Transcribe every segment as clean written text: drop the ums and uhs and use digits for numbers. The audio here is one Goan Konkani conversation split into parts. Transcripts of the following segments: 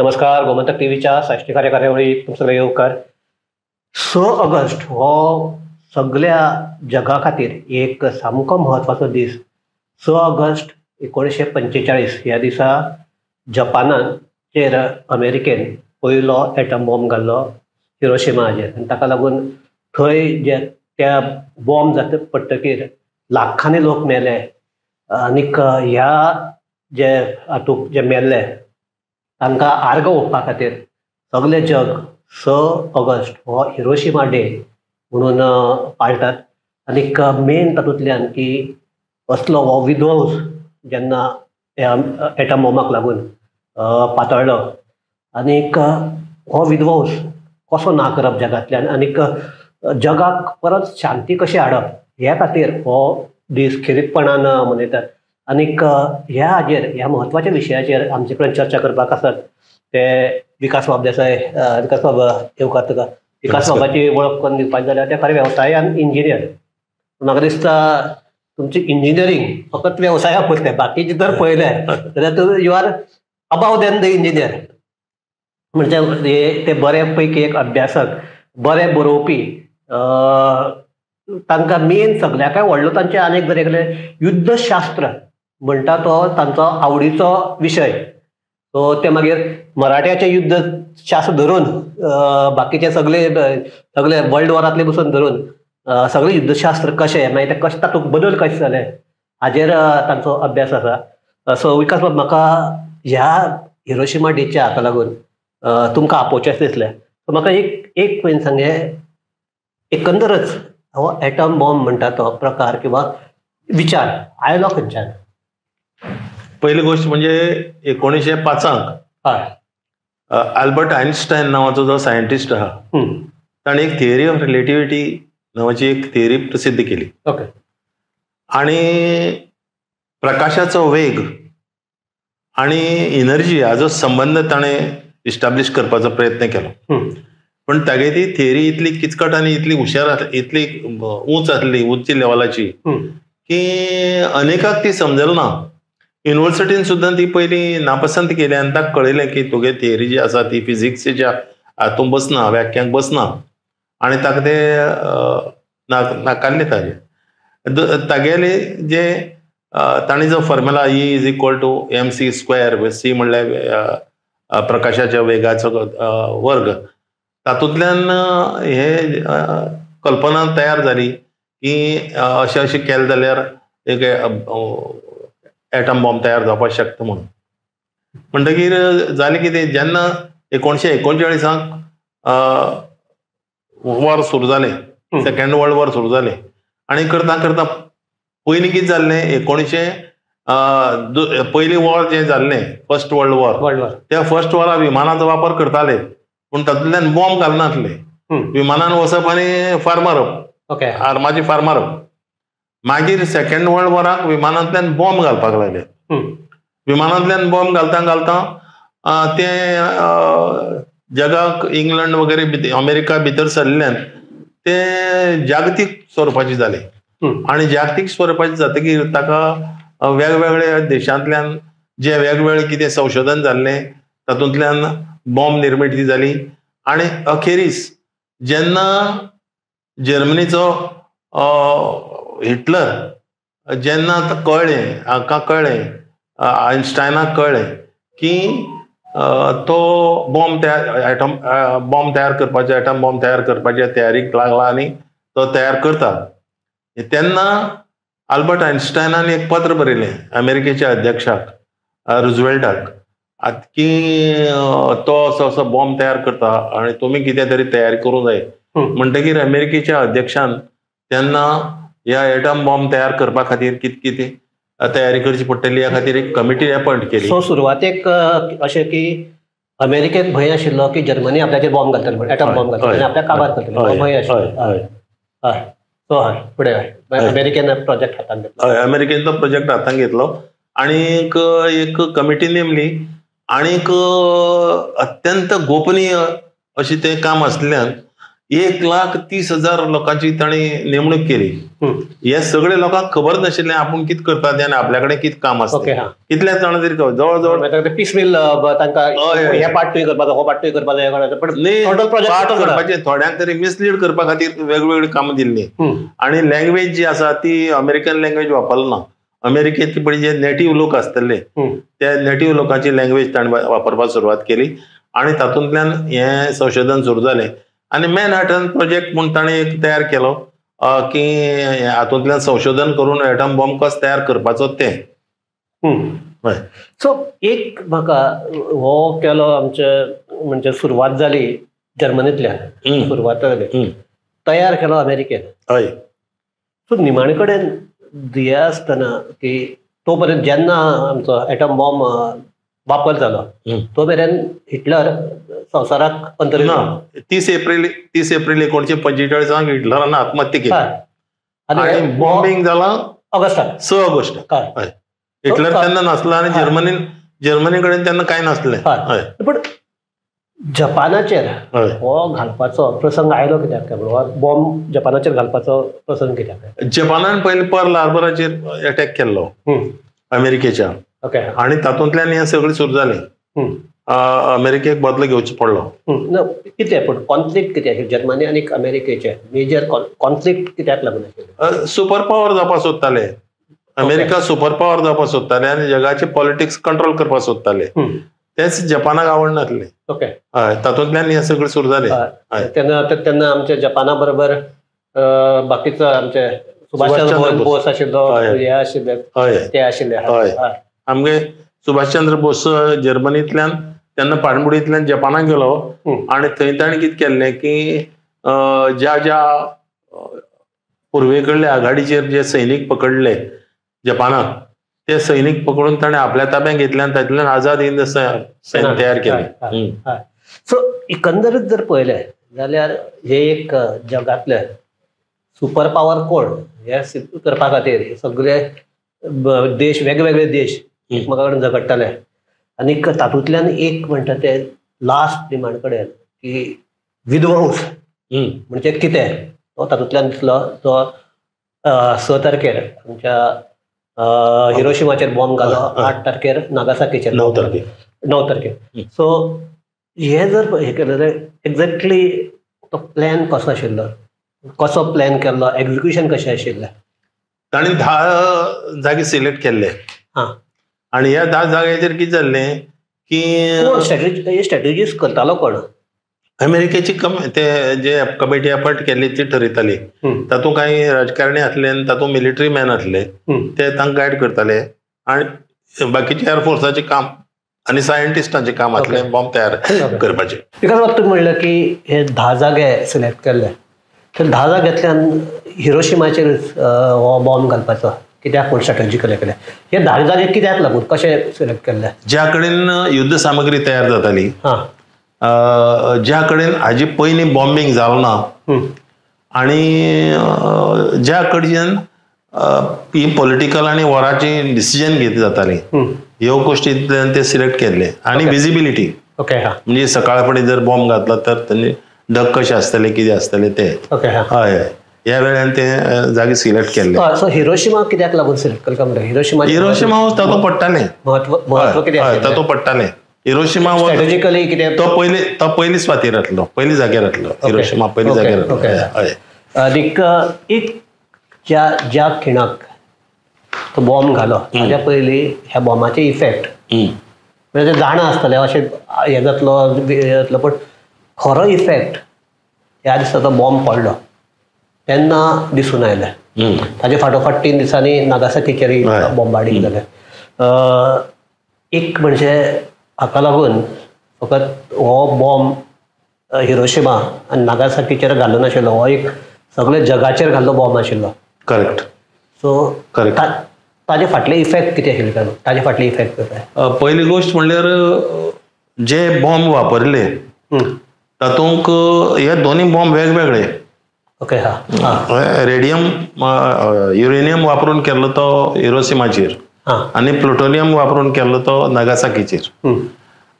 नमस्कार, गोमंतक टीव्हीच्या साश्टी कार्यावळीक तुमचो सगळे येवकार. 6 ऑगस्ट हो सगळ्या जगा खातीर एक सामको म्हत्वाचो दीस. 6 ऑगस्ट 1945 ह्या दिसा जपानाचेर अमेरिकेन पयलो एटम बॉम्ब घाल्लो हिरोशिमाचेर, आनी ताका लागून थंय जे त्या बॉम्ब जाता पडटकीर लाखांनी लोक मेले. आनीक ह्या जे हातूंत जे मेल्ले तांकां आर्गां ओंपपा खातीर सगळें जग 6 ऑगस्ट हो हिरोशिमा डे म्हणून पाळटात. आनीक मेन तातूंतल्यान की असलो हो विध्वंस जेन्ना ह्या एटम बॉम्बाक लागून पातळ्ळो, आनीक हो विध्वंस कसो ना करप जगांतल्यान आनीक जगाक परत शांती कशी हाडप ह्या खातीर हो दीस खेरीतपणान मनयतात. आनीक ह्या हाजेर, ह्या म्हत्वाच्या विशयाचेर आमचे कडेन चर्चा करपाक आसात ते विकास बाब देसाय. विकास बाब, येवकार तुका. विकास बाबाची वळख करून दिवपाची जाल्यार ते खरें वेवसायान इंजिनियर. म्हाका दिसता तुमची इंजिनियरींग फकत वेवसाया पुरतें, बाकीचे जर पळयलें जाल्यार तूं you are above than the engineer. म्हणजे ते बरे पैकी एक अभ्यासक, बरे बरोवपी. तांकां मेन सगळ्याकय व्हडलो तांचे आनीक जर एकलें युद्धशास्त्र म्हणटा तो तांचो आवडीचो विशय. सो ते मागीर मराठ्याचें युद्धशास्त्र धरून बाकीचे सगळे सगळे वर्ल्ड वॉरांतले पसून धरून सगळें युद्धशास्त्र कशें, मागीर ते कशें तातूंत बदल कशें जाले हाजेर तांचो अभ्यास आसा. सो विकास बाब, म्हाका ह्या हिरोशिमा डेच्या हाका लागून तुमकां आपोवचें दिसलें. सो म्हाका एक एक पयलीं सांग, एकंदरच हो एटम बॉम्ब म्हणटा तो प्रकार किंवा विचार आयलो खंयच्यान? पहिली गोष्ट म्हणजे 1905 अल्बर्ट आइन्स्टाईन नावाचो जो सायंटिस्ट आहा ताणें एक थियरी ऑफ रिलेटिव्हिटी नावाची एक थियरी प्रसिद्ध केली. ओके. आणि प्रकाशाचो वेग आणि एनर्जी हाजो संबंध ताणें इस्टाब्लिश करपाचो प्रयत्न केलो. पण तागे ती थियरी इतली किचकट आनी इतली हुशार, इतली उंच आसली, उंच लेवलाची की अनेकाक ती समजल ना. युनिवर्सिटीन सुद्दां ती पयलीं नापसंत केली आनी ताका कळयलें की तुगे थियरी जी आसा ती फिजिक्सच्या हातूंत बसना, व्याख्यांक बसना, आनी ताका ते नाकारले. ताजे तागेले जे ताणें जो formula E is equal to M C square, C म्हणल्यार प्रकाशाच्या वेगाचो वर्ग, तातूंतल्यान हे कल्पना तयार जाली की अशें अशें केलें जाल्यार एक एटम बॉम्ब तयार जावपाक शकता म्हणून. म्हणटकीर जालें कितें, जेन्ना 1939 वॉर सुरू जालें, सेकंड वर्ल्ड वॉर सुरू जालें, आनी करता करता पयलीं कितें जाल्लें, पयलीं वॉर जें जाल्लें फर्स्ट वर्ल्ड वॉर, त्या फर्स्ट वॉराक विमानाचो वापर करताले पूण तातूंतल्यान बॉम्ब घालनासले. विमानान वचप आनी फार मारप, आर्माची फार मारप. मागीर सेकंड वर्ल्ड वॉराक विमानांतल्यान बॉम्ब घालपाक लागले. विमानांतल्यान बॉम्ब घालता घालता ते जगाक इंग्लंड वगैरे अमेरिका भितर सरल्यान ते जागतीक स्वरुपाचे जाले. आनी जागतीक स्वरुपाचे जातकीर ताका वेगवेगळ्या देशांतल्यान जे वेगवेगळे कितें संशोधन जाल्लें तातूंतल्यान बॉम्ब निर्मिती जाली. आनी अखेरीस जेन्ना जर्मनीचो हिटलर जेन्ना कळ्ळें, हाका कळ्ळें, आइन्स्टायनाक कळ्ळें की तो बॉम्ब तयार, एटम बॉम्ब तयार करपाचे, एटम बॉम्ब तयार करपाच्या तयारीक लागला आनी तो तयार करता, तेन्ना अल्बर्ट आइन्स्टायनान एक पत्र बरयलें अमेरिकेच्या अध्यक्षाक रुजवेल्टाक की तो असो असो बॉम्ब तयार करता आनी तुमी कितें तरी तयारी करूंक जाय. म्हणटकीर अमेरिकेच्या अध्यक्षान तेन्ना ह्या एटम बॉम्ब तयार करपा खातीर कितें कितें तयारी करची पडटली ह्या खातीर एक कमिटी अपॉयंट केली. सो सुरवातेक अशें की अमेरिकेक भंय आशिल्लो की जर्मनी आपल्याचेर बॉम्ब घालतले, म्हणून एटम बॉम्ब घालतले आनी आपल्याक काबार करतले, भंय आशिल्लो. हय, सो हय फुडें हय अमेरिकेन प्रोजेक्ट हातांत घेतलो. हय, अमेरिकेन तो प्रोजेक्ट हातांत घेतलो आनी एक कमिटी नेमली. आनीक अत्यंत गोपनीय अशें तें काम आसल्यान 1,30,000 लोकांची तांणी नेमणूक केली. हे सगळे लोकांक खबर नाशिल्लें आपूण कितें करता तें आनी आपल्या कडेन कितें काम आसता. कितल्या जाणां तरी खबर, जवळ जवळ पिसमील तांकां हे पार्ट तुवें करपाचो, हो पार्ट तुवें करपाचो, पार्ट करपाचें थोड्यांक तरी मिसलीड करपा खातीर वेगवेगळी कामां दिल्लीं. आनी लँग्वेज जी आसा ती अमेरिकन लँग्वेज वापरली ना. अमेरिकेंतले पळय जे नेटीव लोक आसतले त्या नेटीव लोकांची लँग्वेज ताणें वापरपाक सुरवात केली आनी तातूंतल्यान हें संशोधन सुरू जालें. आनी मॅनहॅटन प्रोजेक्ट म्हूण ताणें एक तयार केलो की हातूंतल्यान संशोधन करून एटम बॉम्ब कसो तयार करपाचो तें. सो एक म्हाका हो केलो आमचे म्हणजे सुरवात जाली जर्मनींतल्यान, सुरवात जाली, तयार केलो अमेरिकेन. हय. सो निमाणे कडेन हे आसतना की तो पर्यंत जेन्ना आमचो एटम बॉम्ब वापर जालो तो मेरेन हिटलर संवसाराक अंतरित. 30 एप्रिल 1945 हिटलरान आत्महत्या केली आनी बॉम्बिंग जाला ऑगस्टाक, 6 ऑगस्ट. हिटलर तेन्ना नासलो आनी जर्मनी कडेन तेन्ना कांय नासलें. पण जपानाचेर हो घालपाचो प्रसंग आयलो कित्याक काय? बॉम्ब जपानाचेर घालपाचो प्रसंग कित्याक? जपानान पयलीं पर्ल हार्बराचेर अटॅक केल्लो अमेरिकेच्या, आनी तातूंतल्यान हें सगळें सुरू जालें. अमेरिकेक बदलो घेवचो पडलो. कितें पूण कॉन्फ्लिक्ट कितें आशिल्लें जर्मनी आनी अमेरिकेचे मेजर कॉन्फ्लिक्ट कित्याक लागून आशिल्लें? सुपर पावर जावपाक सोदताले अमेरिका, सुपर पावर जावपाक सोदताले आनी जगाचे पॉलिटिक्स कंट्रोल करपाक सोदताले. तेच जपानाक आवडनासलें. हय, तातूंतल्यान हें सगळें सुरू जालें. तेन्ना तेन्ना आमच्या जपाना बरोबर बाकीचो आमचे सुभाषचंद्र बोस आशिल्लो, हे आशिल्ले, ते आशिल्ले. हय, आमगे सुभाषचंद्र बोस जर्मनींतल्यान तेन्ना पाणबुडींतल्यान जपानाक गेलो आनी थंय ताणें कितें केल्लें की ज्या ज्या पुर्वे कडल्या आघाडीचेर जे सैनीक पकडले जपानाक ते सैनीक पकडून ताणें आपल्या ताब्यात घेतले आनी तातूंतल्यान आझाद हिंद सैन्य तयार केलें. सो एकंदरीत जर पळयलें जाल्यार हे एक जगांतले सुपर पावर कोण हे सिद्ध करपा खातीर सगळे देश, वेगवेगळे देश एकमेका कडेन झगडटाले आनी तातूंतल्यान एक म्हणटा ते लास्ट डिमांड कडेन की विध्वंस म्हणजे कितें तो तातूंतल्यान दिसलो. तो 6 तारखेर आमच्या हिरोशिमाचेर बॉम्ब घालो, 8 तारखेर नागासाकीचेर, 9 तारखेर. सो हे जर हे केलें जाल्यार एक्झॅक्टली तो प्लॅन कसो आशिल्लो, कसो प्लॅन केल्लो, एक्झिक्युशन कशें आशिल्लें? ताणें 10 जागे सिलेक्ट केल्ले आनी ह्या 10 जाग्याचेर कितें जाल्लें की स्ट्रॅटेजीस करतालो कोण? अमेरिकेची ते जे कमिटी अपॉइंट केल्ली ती ठरयताली. तातूंत कांय राजकारणी आसले आनी तातूंत मिलिटरी मॅन आसले, ते तांकां गायड करताले आनी बाकीचे एअरफोर्साचें काम आनी सायंटिस्टांचें काम आसलें बॉम्ब तयार करपाचें. Because तुमी म्हणलें की हे 10 जागे सिलेक्ट केल्ले, तर 10 जाग्यांतल्यान हिरोशिमाचेर हो बॉम्ब घालपाचो कित्याक म्हूण स्ट्रॅटेजी केले? हे 10 जागे कित्याक लागून कशें सिलेक्ट केल्ले? ज्या कडेन युद्ध सामग्री तयार जाताली, ज्या कडेन हाजी पयलीं बॉम्बिंग जालो ना आनी ज्या कडच्यान ही पॉलिटिकल आनी वॉराची डिसिजन घेत जाताली, ह्यो गोश्टींतल्यान ते सिलेक्ट केल्ले. आनी विजिबिलिटी, म्हणजे सकाळ फुडें जर बॉम्ब घातला तर तांचे धग कशे आसतले, कितें आसतले ते. हय, ह्या वेळान ते जागे सिलेक्ट केल्ले. सो हिरोशिमा कित्याक लागून सिलेक्ट केलें काय? हिरोशिमा, हिरोशिमा तातूंत पडटालें म्हत्व कितें? तातूंत पडटालें हिरोशिमा स्ट्रॅटेजिकली कितें? तो पयली स्वातीर आसलो, पयली जाग्यार आसलो हिरोशिमा, पयली जाग्यार आसलो. हय. आनीक एक ज्या ज्या खिणाक तो बॉम्ब घालो ताज्या पयलीं ह्या बॉम्बाचे इफेक्ट म्हणजे ते जाणा आसतले अशें हें जातलो हें जातलो, पण खरो इफेक्ट ह्या दिसा तो बॉम्ब पडलो तेन्ना दिसून आयलें. ताजे फाटोफाट 3 दिसांनी नागासाकीचेर बॉम्बार्डींग जालें. एक म्हणजे हाका लागून फकत हो बॉम्ब हिरोशिमा आनी नागासाकीचेर घालो नाशिल्लो, हो एक सगळे जगाचेर घाल्लो बॉम्ब आशिल्लो. करेक्ट. सो करेक्ट, ताजे फाटले इफेक्ट कितें आशिल्ले काय? ताजे फाटले इफेक्ट कितें? पयली गोश्ट म्हणल्यार जे बॉम्ब वापरले तातूंत हे दोनूय बॉम्ब वेगवेगळे. ओके. हा, रेडियम युरेनियम वापरून केल्लो तो हिरोशिमाचेर आनी प्लुटोनियम वापरून केल्लो तो नागासाकीचेर.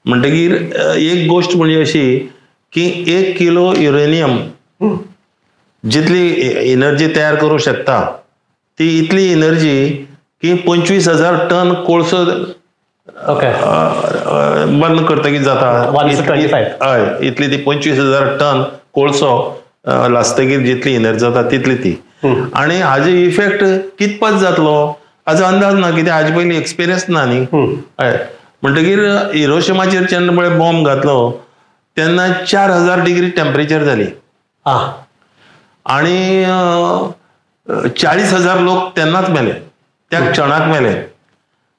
म्हणटगीर एक गोश्ट म्हणजे अशी की 1 किलो युरेनियम जितली एनर्जी तयार करूं शकता ती इतली एनर्जी की 25,000 टन कोळसो बंद करतकीच जाता. हय, इतली ती 25,000 टन कोळसो लासतकीर जितली एनर्जी जाता तितली ती. आनी हाजो इफेक्ट कितपत जातलो हाजो अंदाज ना, कित्याक हाजे पयलीं एक्सपिरियन्स ना न्ही. हय, म्हणटकीर हिरोशिमाचेर जेन्ना पळय बॉम्ब घातलो तेन्ना 4,000 डिग्री टेम्परेचर जाली आनी 40,000 लोक तेन्नाच मेले, त्या क्षणाक मेले.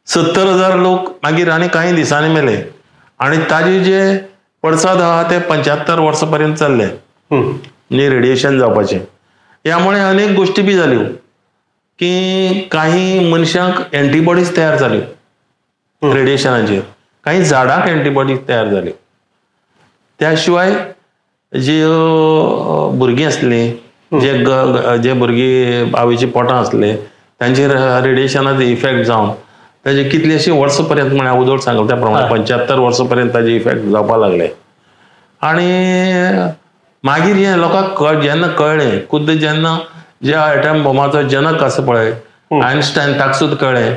70,000 लोक मागीर आनी कांय दिसांनी मेले. आनी ताजे जे पडसाद आहा ते 75 वर्सां पर्यंत चल्ले, म्हणजे रेडिएशन जावपाचें. ह्यामुळे अनेक गोश्टी बी जाल्यो की काही मनशांक एंटीबॉडीज तयार जाल्यो रेडिएशनाचेर, काही झाडांक एंटीबॉडीज तयार जाल्यो. त्या शिवाय जी भुरगीं आसलीं, जे जे भुरगीं आवयचीं पोटां आसले तांचेर रेडिएशनाचो इफेक्ट जावन ताजे कितलेशे वर्सां पर्यंत, म्हळ्यार उदोळ सांगला त्या प्रमाणे 75 वर्सां पर्यंत ताजे इफेक्ट जावपाक लागले. आनी मागीर हें लोकांक जेन्ना कळ्ळें, खुद्द जेन्ना ज्या एटम बॉमाचो जनक आसा पळय आयन्स्टायन, ताका सुद्दां कळ्ळें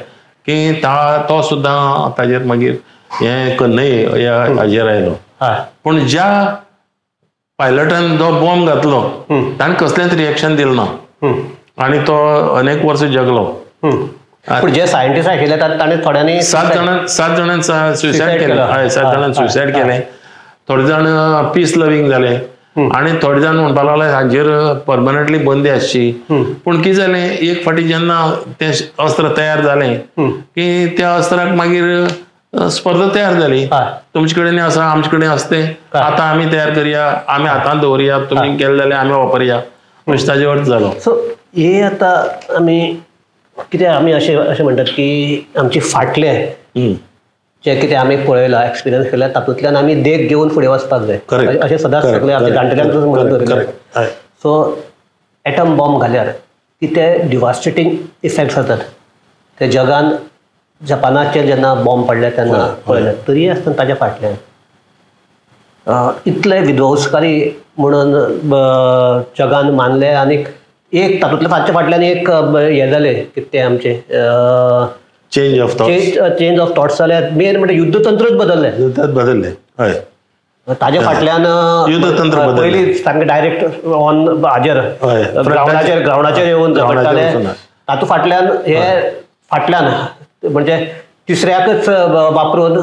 की तो सुद्दां ताजेर मागीर हें न्हय ह्या हाजेर आयलो. पूण ज्या पायलटान जो बॉम्ब घातलो ताणें कसलेंच रिएक्शन दिलें ना आनी तो अनेक वर्सां जगलो. पूण जे सायंटिस्ट आशिल्ले ताणें थोड्यांनी 7 जाणांनी सुसायड केलें. हय, 7 जाणांनी सुसायड केलें. थोडे जाण पीस लवींग जाले आनी थोडे जाण म्हणपाक लागले हाजेर परमनंटली बंदी आसची. पूण कितें जालें, एक फावटी जेन्ना तें अस्त्र तयार जालें की त्या अस्त्राक मागीर स्पर्धा तयार जाली. तुमचे कडेन आसा, आमचे कडेन आसा तें आतां आमी तयार करया, आमी हातांत दवरया, तुमी केलें जाल्यार आमी वापरया, अशें ताजे अर्थ जालो. सो हे आतां आमी कितें आमी अशें अशें म्हणटात की आमची फाटले जे कितें आमी पळयलां, एक्सपिरियन्स केला, तातूंतल्यान आमी देख घेवन फुडें वचपाक जाय अशें सदांच सगळें आमच्या जाणटेल्यांक म्हणून दवरिल्लें. सो एटम बॉम्ब घाल्यार कितें डिवास्टेटींग इफेक्ट्स जातात ते जगान जपानाचेर जेन्ना बॉम्ब पडले तेन्ना पळयलें. तरी आसतना ताज्या फाटल्यान इतले विध्वंसकारी म्हणून जगान मानले आनी एक तातूंतल्या ताच्या फाटल्यान एक हें जालें कितें तें आमचें change of thoughts, change of thoughts जाले. मेन म्हणजे युद्धतंत्रच बदललें, युद्धात बदललें. हय, ताज्या फाटल्यान युद्धतंत्र पयलीं सामकें डायरेक्ट ऑन हाजेर ग्रावंडाचेर ग्रावंडाचेर येवन झगडटाले. तातूंत फाटल्यान हे फाटल्यान म्हणजे तिसऱ्याकच वापरून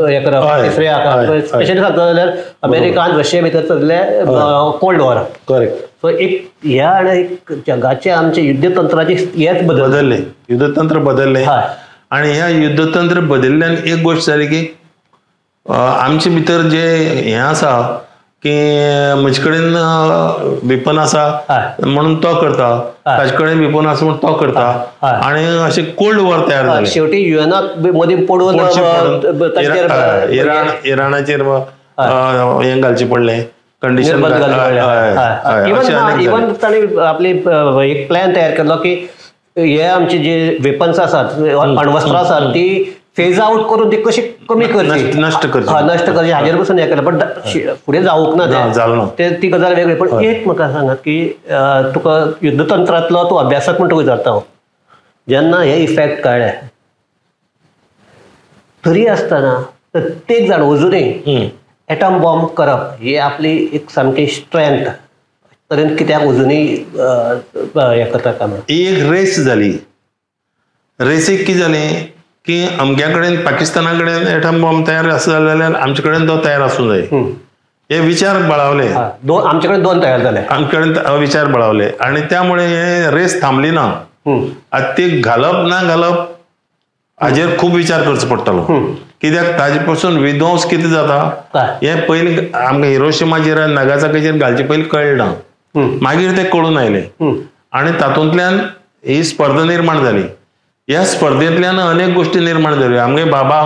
हें करप, तिसऱ्याक स्पेशली सांगता जाल्यार अमेरिका आनी रशिये भितर चल्ले कोल्ड वॉर. करेक्ट. सो एक ह्या आनी एक जगाचे आमचे युद्धतंत्राचे हेच बदलले, युद्धतंत्र बदलले. आनी ह्या युद्धतंत्र बदलल्यान एक गोश्ट जाली की आमचे भितर जे हें आसा की म्हजे कडेन वेपन आसा म्हणून तो करता, ताजे कडेन वेपन आसा म्हणून तो करता, आनी अशें कोल्ड वॉर तयार जालें. शेवटी युएनाक मदीं पडून इराणाचेर हें घालचें पडलें, कंडिशन. इवन ताणें आपली एक प्लॅन तयार केलो की हे आमचे जे वेपन्स आसात, अण्वस्त्रां आसात, ती फेज आउट करून ती कशी कमी करची, नश्ट करची, नश्ट करची हाजेर पसून हें केलें. बट फुडें जावंक ना तें, ती गजाल वेगळी. पण एक म्हाका सांगात की तुका युद्धतंत्रांतलो तूं अभ्यासक म्हण तुका विचारता हांव, जेन्ना हे इफेक्ट कळ्ळे तरी आसतना प्रत्येक जाण अजुनूय एटम बॉम्ब करप ही आपली एक सामकी स्ट्रेंथ तरेन कित्याक अजुनूय हें करता काय म्हणून? ही एक रेस जाली. रेसीक कितें जालें की अमक्या कडेन पाकिस्ताना कडेन एटम बॉम्ब तयार आसा जाल्यार आमचे कडेन तो तयार आसूंक जाय, हे विचार बळावले. आमचे कडेन दोन तयार जाले, आमचे कडेन विचार बळावले आनी त्यामुळे हे रेस थांबली ना. आतां ती घालप ना घालप हाजेर खूब विचार करचो पडटलो, कित्याक ताजे पसून विध्वंस कितें जाता हें पयलीं आमकां हिरोशिमाचेर आनी नागासाकीचेर घालचे पयलीं कळ्ळें ना, मागीर तें कळून आयलें आनी तातूंतल्यान ही स्पर्धा निर्माण जाली. ह्या स्पर्धेंतल्यान अनेक गोश्टी निर्माण जाल्यो. आमगे बाबा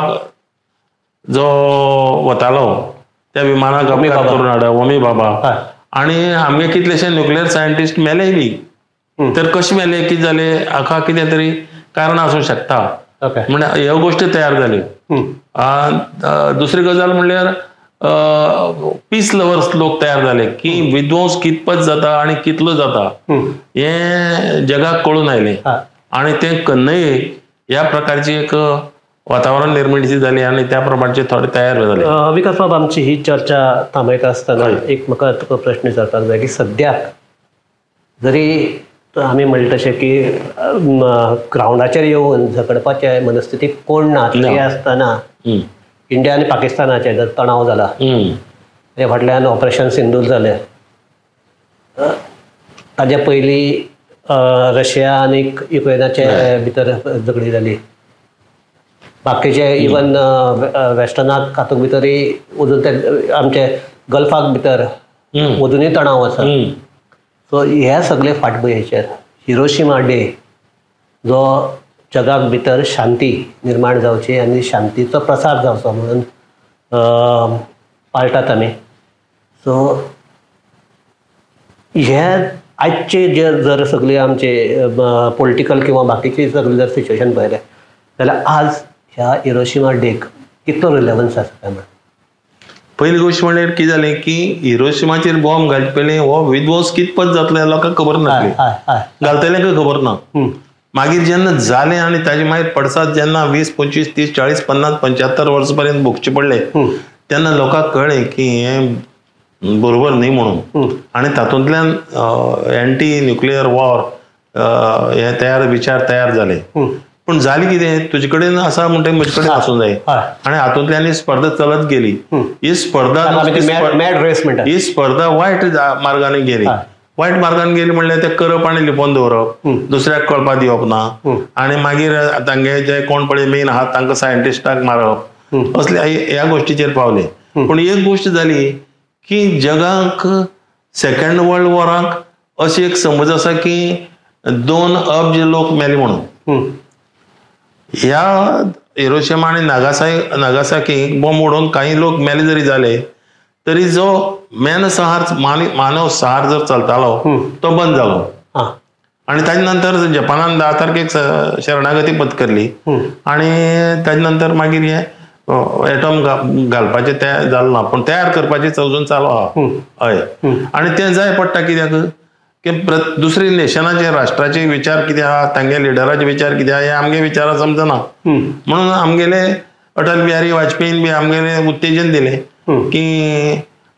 जो वतालो त्या विमानाक अपघात करून हाडप, होमी बाबा, आनी आमगे कितलेशे न्युक्लियर सायंटिस्ट मेले बी. तर कशें मेले, कितें जालें, हाका कितें तरी कारण आसूं शकता, म्हणजे ह्यो गोश्टी तयार जाल्यो. दुसरी गजाल म्हणल्यार पीस लवर्स लोक तयार जाले की विध्वंस कितपत जाता आनी कितलो जाता हें जगाक कळून आयलें आनी तें कन्नये ह्या प्रकारची एक वातावरण निर्मिती जाली आनी त्या प्रमाणचे थोडे तयार जाले. विकास बाब, आमची ही चर्चा थांबयता आसतना एक म्हाका तुका प्रश्न विचारपाक जाय की सद्याक जरी आमी म्हणलें तशें की ग्रावंडाचेर येवन झगडपाचे मनस्थिती कोण ना तरी आसतना इंडिया आनी पाकिस्तानाचेर जर तणाव जाला, ते फाटल्यान ऑपरेशन सिंदूर जालें, ताजे पयलीं रशिया आनी युक्रेनाचे भितर झगडी जाली, बाकीचे इवन वेस्टर्नाक हातूंत भितरय अजून ते आमचे गल्फाक भितर अजुनूय तणाव आसा. सो ह्या सगळे फाटभुंयेचेर हिरोशिमा डे जो जगाक भितर शांती निर्माण जावची आनी शांतीचो प्रसार जावचो म्हणून पाळटात आमी. सो हे आयचे जे जर सगळे आमचे पॉलिटिकल किंवा बाकीचे सगळे जर सिच्युएशन पळयलें जाल्यार आज ह्या हिरोशिमा डेक कितलो रिलेवन्स आसा काय म्हणून? पयली गोश्ट म्हणल्यार कितें जालें की हिरोशिमाचेर बॉम्ब घालचे पयलीं हो विध्वंस कितपत जातलो लोकांक खबर नासली, घालतल्यांकय खबर ना. मागीर जेन्ना जालें आनी ताजे मागीर पडसाद जेन्ना 20, 25, 30, 40, 50, 75 वर्सां पर्यंत भोगचे पडले तेन्ना लोकांक कळ्ळें की हें बरोबर न्ही म्हणून आनी तातूंतल्यान एंटी न्युक्लियर वॉर हे तयार विचार तयार जाले. पूण जालें कितें, तुजे कडेन आसा म्हणटकीर म्हजे कडेन आसूंक जाय आनी हातूंतल्यान ही स्पर्धा चलत गेली. ही स्पर्धा ही स्पर्धा वायट मार्गाने गेली. वायट मार्गान गेली म्हणल्यार ते करप आनी लिपोवन दवरप, दुसऱ्याक कळपा दिवप ना आनी मागीर तांगे जे कोण पळय मेन आहात तांकां सायंटिस्टाक मारप, असले ह्या गोश्टीचेर पावले. पूण एक गोश्ट जाली की जगाक सेकंड वर्ल्ड वॉराक अशी एक समज आसा की 2 अब्ज लोक मेले म्हणून. ह्या हिरोशिमा आनी नागासाकी बॉम्ब उडोवन काही लोक मेले जरी जाले तरी जो मेनसंहार मानव संहार जर चलतालो तो बंद जालो. आनी ताजे नंतर जपानान 10 तारखेक शरणागती पत्करली आनी ताजे नंतर मागीर हे एटम घालपाचें तें जालें ना, पूण तयार करपाचें अजून चालू आहा. हय, आनी तें जाय पडटा कित्याक की दुसरे नेशनाचे राष्ट्राचे विचार कितें आहा, तांगे लिडराचे विचार कितें आहा हे आमगे विचारां समजना. म्हणून आमगेले अटल बिहारी वाजपेयीन बी आमगेले उत्तेजन दिलें की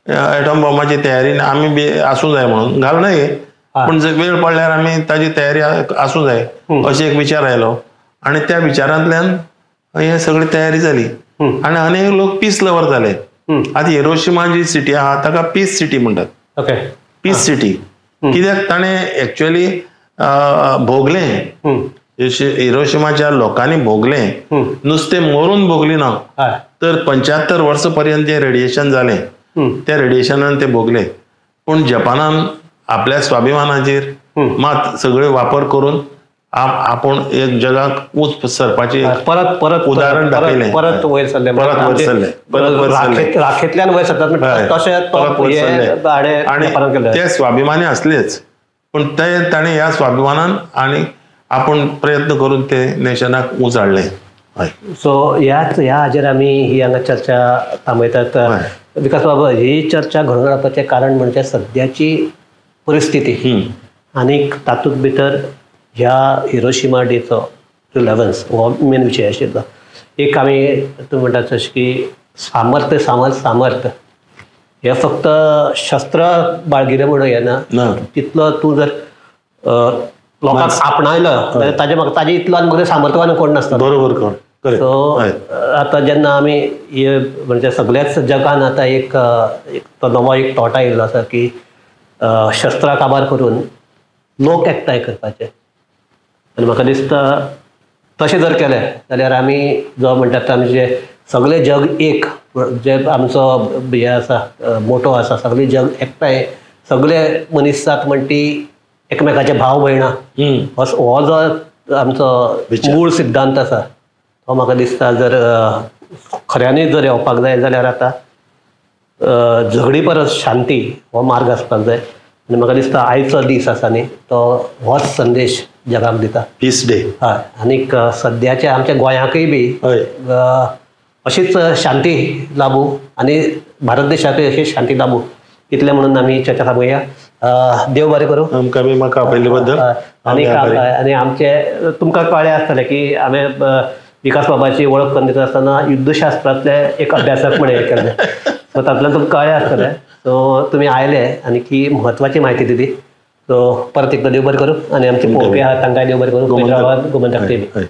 एटम बॉम्बाची तयारी आमी बी आसूं जाय म्हणून. घालना हे, पूण जर वेळ पडल्यार आमी ताजी तयारी आसूं जाय अशें एक विचार आयलो आनी त्या विचारांतल्यान हे सगळी तयारी जाली आनी अनेक लोक पीस लवर जाले. आतां हिरोशिमा जी सिटी आहा ताका पीस सिटी म्हणटात. ओके, पीस सिटी कित्याक ताणें एक्चुअली भोगलें, हिरोशिमाच्या लोकांनी भोगलें, नुस्तें मरून भोगली ना तर 75 वर्सां पर्यंत जें रेडिएशन जालें त्या रेडिएशनान ते भोगले. पूण जपानान आपल्या स्वाभिमानाचेर मात सगळे वापर करून आपूण एक जगाक ऊंच सरपाची परत परत उदाहरण दाखयलें, परत वयर सरले, परत वयर सरले, राखेंतल्यान वयर सरतात तशें परत वयर सरले. आनी ते स्वाभिमानी आसलेच, पूण ते ताणें ह्या स्वाभिमानान आनी आपूण प्रयत्न करून ते नेशनाक ऊंच हाडलें. सो ह्याच ह्या हाजेर आमी ही हांगा चर्चा थांबयतात. विकास बाबा, ही चर्चा घडोवन हाडपाचें कारण म्हणजे सद्याची परिस्थिती आनीक तातूंत भितर ह्या हिरोशिमा डेचो रिलेवन्स हो मेन विशय आशिल्लो. एक आमी तूं म्हणटा तशें की सामर्थ्य सामर्थ्य सामर्थ्य हे फक्त शस्त्र बाळगिलें म्हणून येना, तितलो तूं जर लोकांक आपणायलो जाल्यार ताजे म्हाका ताजे इतलो आनी मगेर सामर्थ्यवान कोण नासता. बरोबर कोण. सो आतां जेन्ना आमी हे म्हणजे सगळ्याच जगान आतां एक तो नवो एक तोटा येयल्लो आसा की शस्त्रां काबार करून लोक एकठांय करपाचे. आनी म्हाका दिसता तशें जर केलें जाल्यार आमी जो म्हणटात आमचे सगळें जग एक, जे आमचो हें आसा मोटो आसा, सगळें जग एकठांय, सगळे मनीस जात म्हण ती एकमेकाचे भाव भयणां, हो जो आमचो मूळ सिद्धांत आसा तो म्हाका दिसता जर खऱ्यांनी जर येवपाक जाय जाल्यार आतां झगडी परस शांती हो मार्ग आसपाक जाय. आनी म्हाका दिसता आयचो दीस आसा न्ही तो होच संदेश जगाक दिता, पीस डे. हय, आनीक सद्याच्या आमच्या गोंयाकय बी अशीच शांती लाभू आनी भारत देशाकय अशी शांती लाबू इतलें म्हणून आमी चर्चा थांबोवया. देव बरें करूं. आमकां बी म्हाका आपयल्ले बद्दल. आनी आनी आमचे तुमकां कळ्ळें आसतलें की हांवें विकास बाबाची वळख करून दिता आसतना युद्धशास्त्रांतले एक अभ्यासक म्हण हें केल्लें, सो तातूंतल्यान तुमकां कळ्ळें आसतलें. सो तुमी आयले आनी की म्हत्वाची म्हायती दिली. सो परत एकदां देव बरें करूं आनी आमचे पळोवपी आहात तांकांय देव बरें करूं. गोमंतक टीव्ही.